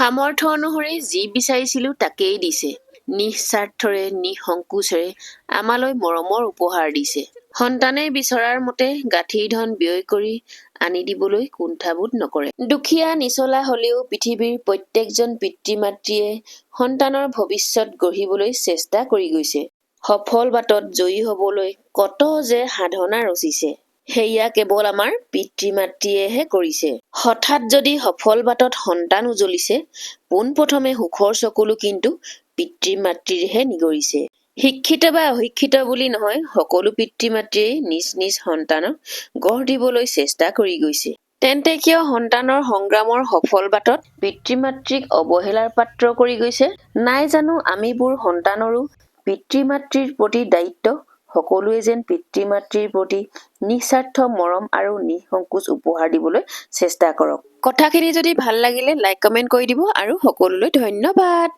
সামৰ্থ্য অনুসৰি যি বিচাৰিছিলোঁ তাকেই দিছে। নিঃস্বাৰ্থৰে, নিঃসংকোচেৰে আমালৈ মৰমৰ উপহাৰ দিছে। সন্তানে বিচৰাৰ মতে গাঁঠিৰ ধন ব্যয় কৰি আনি দিবলৈ কুণ্ঠাবোধ নকৰে। দুখীয়া নিচলা হ'লেও পৃথিৱীৰ প্ৰত্যেকজন পিতৃ মাতৃয়ে সন্তানৰ ভৱিষ্যত গঢ়িবলৈ চেষ্টা কৰি গৈছে। সফল বাটত জয়ী হ'বলৈ কত যে সাধনা ৰচিছে, সেয়া কেৱল আমাৰ পিতৃ মাতৃয়েহে কৰিছে। হঠাৎ যদি সফল বাটত সন্তান উজলিছে, পোনপ্ৰথমে সুখৰ চকুলো কিন্তু পিতৃ মাতৃৰহে নিগৰিছে। শিক্ষিত বা অশিক্ষিত বুলি নহয়, সকলো পিতৃ মাতৃয়েই নিজ নিজ সন্তানক গঢ় দিবলৈ চেষ্টা কৰি গৈছে। তেন্তে কিয় সন্তানৰ সংগ্ৰামৰ সফল বাটত পিতৃ মাতৃক অৱহেলাৰ পাত্ৰ কৰি গৈছে? নাই জানো আমিবোৰ সন্তানৰো পিতৃ মাতৃৰ প্ৰতি দায়িত্ব? সকলোৱে যেন পিতৃ মাতৃৰ প্ৰতি নিস্বাৰ্থ মৰম আৰু নিঃসংকোচ উপহাৰ দিবলৈ চেষ্টা কৰক। কথাখিনি যদি ভাল লাগিলে লাইক, কমেণ্ট কৰি দিব আৰু সকলোলৈ ধন্যবাদ।